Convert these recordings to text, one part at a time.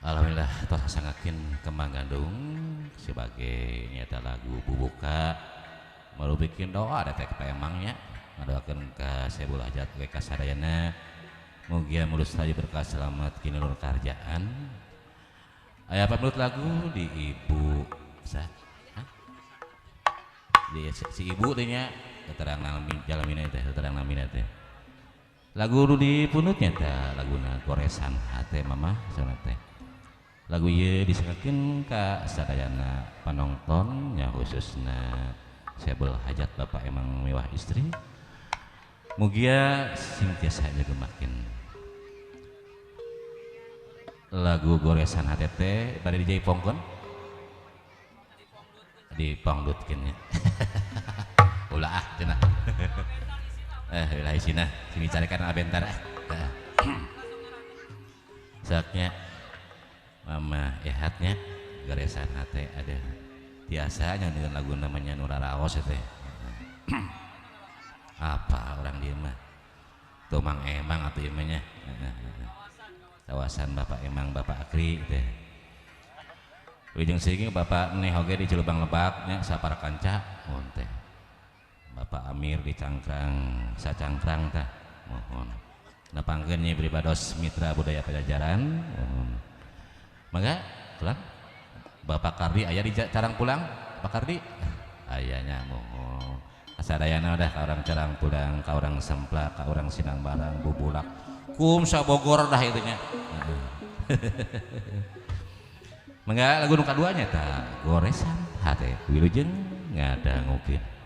Alhamdulillah tos sangakin Kembang Gandung sebagai nyata lagu bubuka malu bikin doa ada teh emangnya ngadoakeun ka Saibul Hajat we ka sadayana mugia mulus laju berkah selamat kinulur karjaan. Aya pamrut lagu di ibu sa di si ibu teh nya keterang nami jalamina teh keterang namina teh lagu nu dipunutnya teh laguna goresan hate mamah sana teh. Lagu ieu disengakeun ka sadayana panonton nya khususna Saibul Hajat Bapak Emang mewah istri mugia sing tiasa nyegemakeun lagu goresan hate teh bade dijaipongkeun dipangdutkeun nya. Ulah ah cenah. Ulah isina sini carikan abentar ah. Saknya Mama ehatnya goresan hate ada tiasa dengan lagu namanya Nuraraos teh. Apa orang dia mah tuh Mang Emang atau imanya kawasan Bapak Emang Bapak Akri teh. Ujung sini Bapak neh oge di Cilubang Lebak nya sapar kanca mohon teh. Bapak Amir di Cangkrang sacangkrang tah mohon. Napangkeun nya pribados Mitra Budaya Pajajaran mohon. Mangga pulang Bapak Kardi aya di Carang Pulang Bapak Kardi ayanya mohon sadayana dah ka orang Carang Pulang ka orang Semplak ka orang Sinang Barang Bubulak kum sabogor dah itu nya. Mangga lagu nu kaduanya tah goresan hate wilujeng ngadangukeun.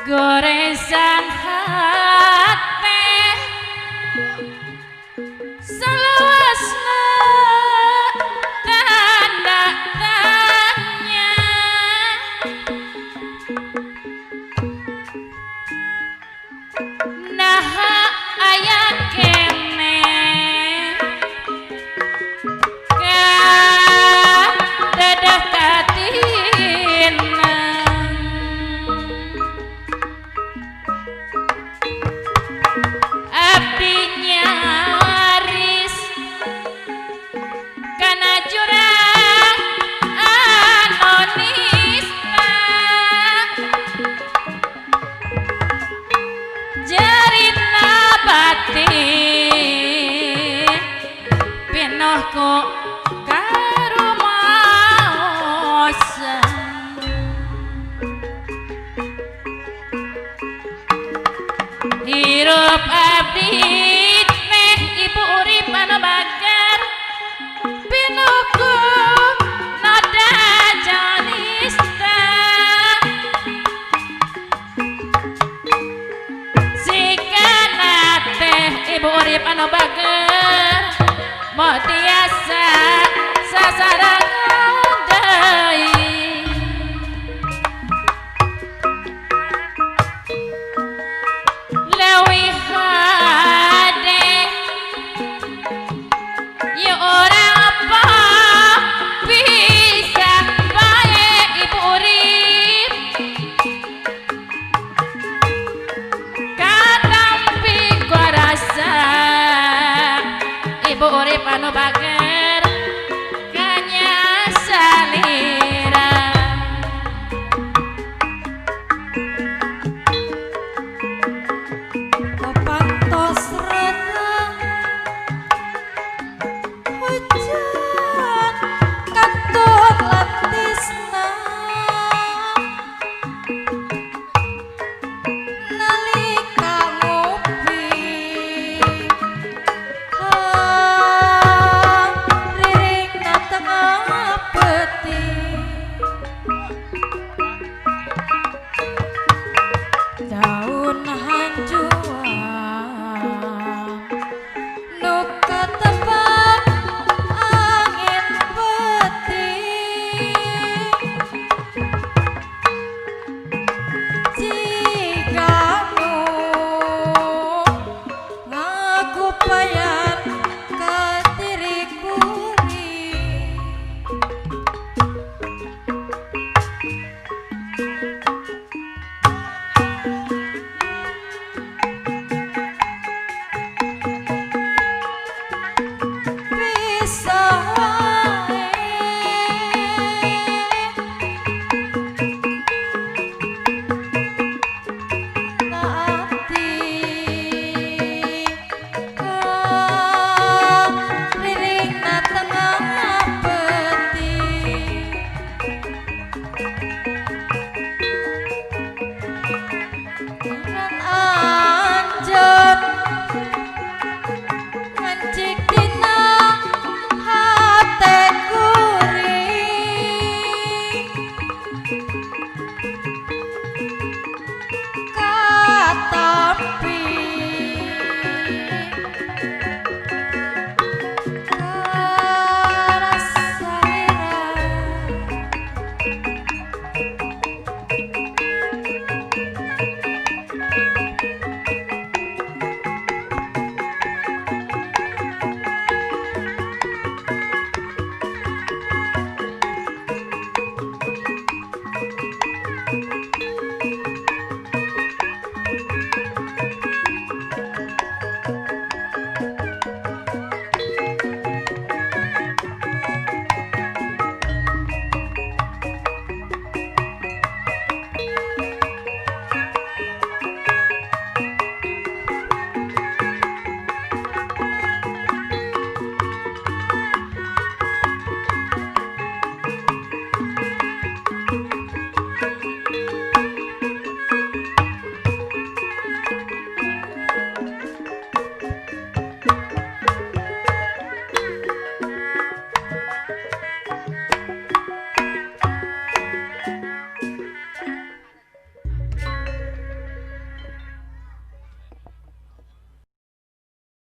Goresan hate salawasna tanda tanya naha aya kene ka dadah katina abdi nyaris kana jurang anonista jerina batin pinoh ku karumaosan hirup abdi teh ibu urip anu bager pinuku noda janista sikana teh ibu urip anu bager moh.